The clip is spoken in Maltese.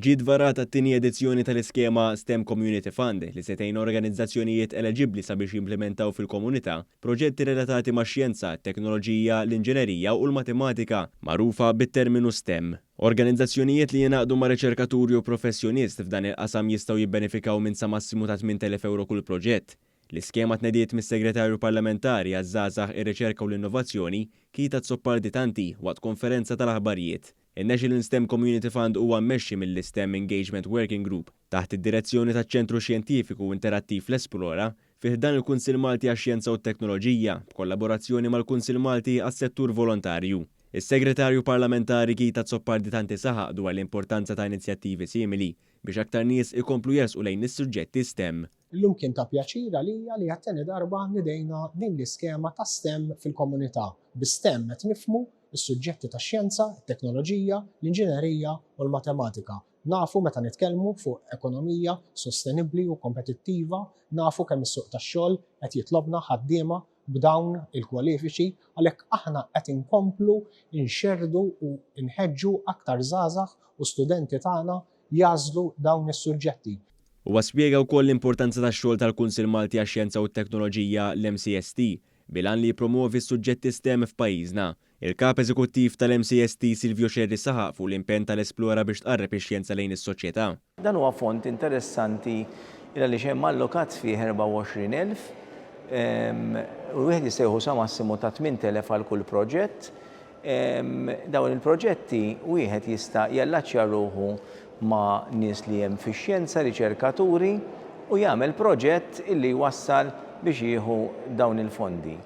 Ġiet varata t-tieni edizzjoni tal-iskema STEM Community Fund li se tgħin organizzazzjonijiet eleġibbli sabiex jimplimentaw fil-komunità proġetti relatati max-xjenza, t-teknoloġija, l-inġinerija u l-matematika, magħrufa bit-terminu STEM. Organizzazzjonijiet li jingħaqdu ma' riċerkatur jew professjonist f'dan il-qasam jistgħu jibbenefikaw minn sa massimu ta' 8,000 ewro kull proġett. L-iskema tnediet mis-Segretarju Parlamentari għaż-Żgħażagħ, ir-Riċerka u l-Innovazzjoni, Keith Azzopardi Tanti, waqt konferenza tal-aħbarijiet. In-National STEM Community Fund huwa mmexxi mill-iSTEM Engagement Working Group, taħt id-direzzjoni taċ-Ċentru Xjentifiku u Interattiv l-Esplora, fi ħdan il-Kunsill Malti għax-Xjenza u t-Teknoloġija, b'kollaborazzjoni mal-Kunsill Malti għas-Settur Volontarju. Is-Segretarju Parlamentari Keith Azzopardi Tanti saħaq dwar l-importanza ta' inizjattivi simili biex aktar nies ikomplu jersqu lejn is-suġġetti STEM. Illum kien ta' pjaċir għalija li għat-tieni darba nidejna din l-iskema ta' STEM fil-komunità. Bi STEM qed nifhmu s-suġġetti tax-xjenza, it-teknoloġija, l-inġinerija u l-matematika. Nafu meta nitkellmu fuq ekonomija sostenibbli u kompetittiva, nafu kemm is-suq tax-xogħol qed jitlobna ħaddiema b'dawn il-kwalifiċi, għalhekk aħna qed inkomplu nxerrdu u nħeġġu aktar żgħażagħ u studenti tagħna jagħżlu dawn is-suġġetti. Huwa spjega wkoll l-importanza tax-xogħol tal-Kunsill Malti għax-Xjenza u t-Teknoloġija, l-MCST, bil-għan li jippromwovi s-suġġetti stem f'pajjiżna. Il-Kap Eżekuttiv tal-MCST Silvio Scerri saħaq fuq l-impenn tal-Esplora biex tqarreb ix-xjenza lejn is-soċjetà. Dan huwa fond interessanti il għaliex hemm allokat fih 24,000 u wieħed jista' jieħu sa massimu ta' 8,000 għal kull proġett. Dawn il-proġetti wieħed jista' jallaċċja ruħu ma' nies li hemm fix-xjenza, riċerkaturi, u jagħmel proġett illi jwassal biex jieħu dawn il-fondi.